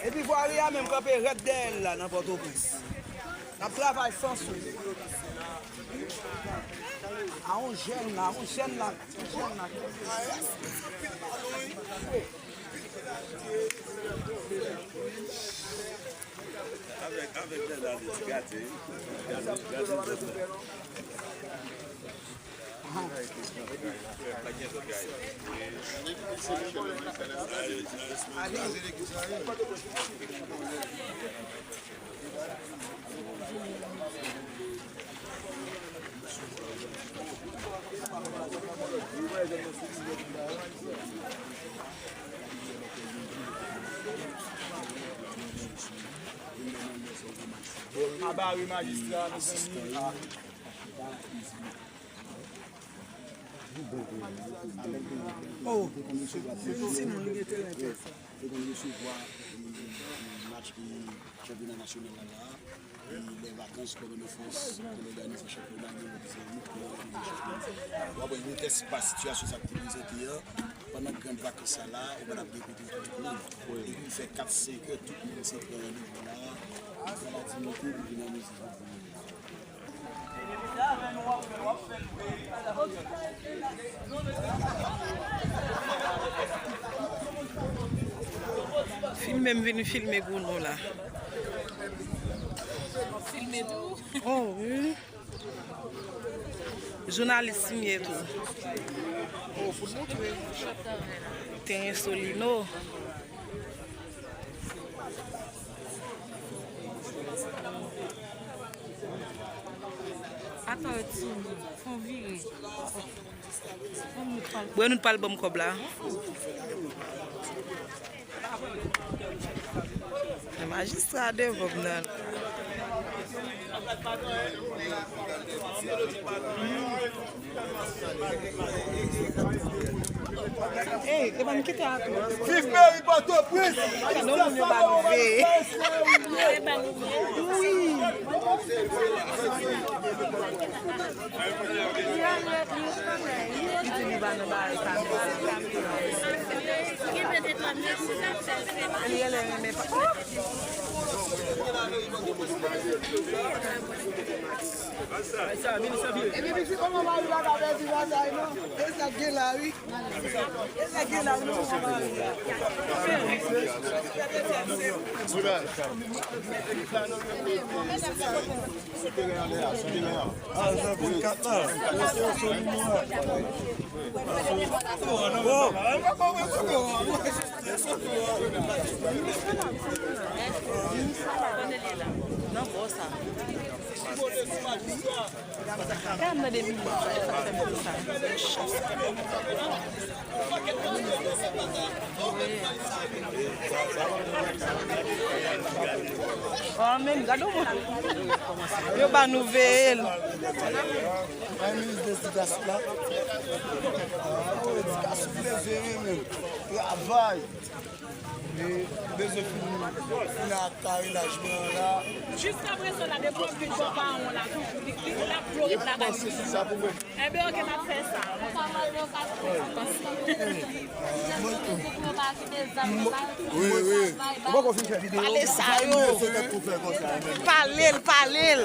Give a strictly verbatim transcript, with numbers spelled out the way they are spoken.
Epi vwari a menm kanpe rèd dèyè l la nan Pòtoprens. N ap travay san sou. A yon jèn la, yon jèn la, yon jèn la. Avèk, avèk Bernadette, gade, gade, gade zòt la. Abare majistra, mezanmi. Oh, se, se yon ti moun, li gen teren pèsonn. Yo konn resevwa, e, match, e, chanpyona nasyonal la la. E, lè vakans, Kòmandman Fòs konn òganize chanpyona, gen yon ti zanmi ki òganize chanpyona. W ap wè, nou tès pa sitiyasyon sa k te prezante an. Pandan gran vakans sa la, ou pa t ap gen kote pou tout moun. Epi, l fè kat, senk è, tout moun se pran randevou la, nan la diyite, pou vin nan mizik. Filme m, vin filme Gounou la. Filme tou. Oh, wi. Jounalis m ye tou. Teren Solino. Atan, ti moun, fè yon vire. Bwè nou t pral ban m kòb la. Majistra devan m nan. Ey, e pa m kite a tou. Viv meri Pòtoprens! Gade yon moun yo ba nou veye. Wi. Li di li ba nou bagay sa, nou ba nou. Li rele renmen pa. Epi pitit manman mari pa ka pèdi batay non. E sa k gen la wi. E sa k gen la wi manman mari. Nan bò sa. Gade m nan de minit, sa fè m konsa. Oh, men gade w. Yo ba nou veye l. Ay, minis Desitas la. Ah, oh, Desitas vle veye men. Travay. E, bezwen fin, fin ak karenaj mwen an la. Jiskaprezan la, depi w ap vin bò paran w la, toujou, li, li, l ap dlo ret la bay li. Enben, oke, m ap fè sa. Wi, wi. Ou poko fin fè videyo? Pale sa yo. Pale l, pale l.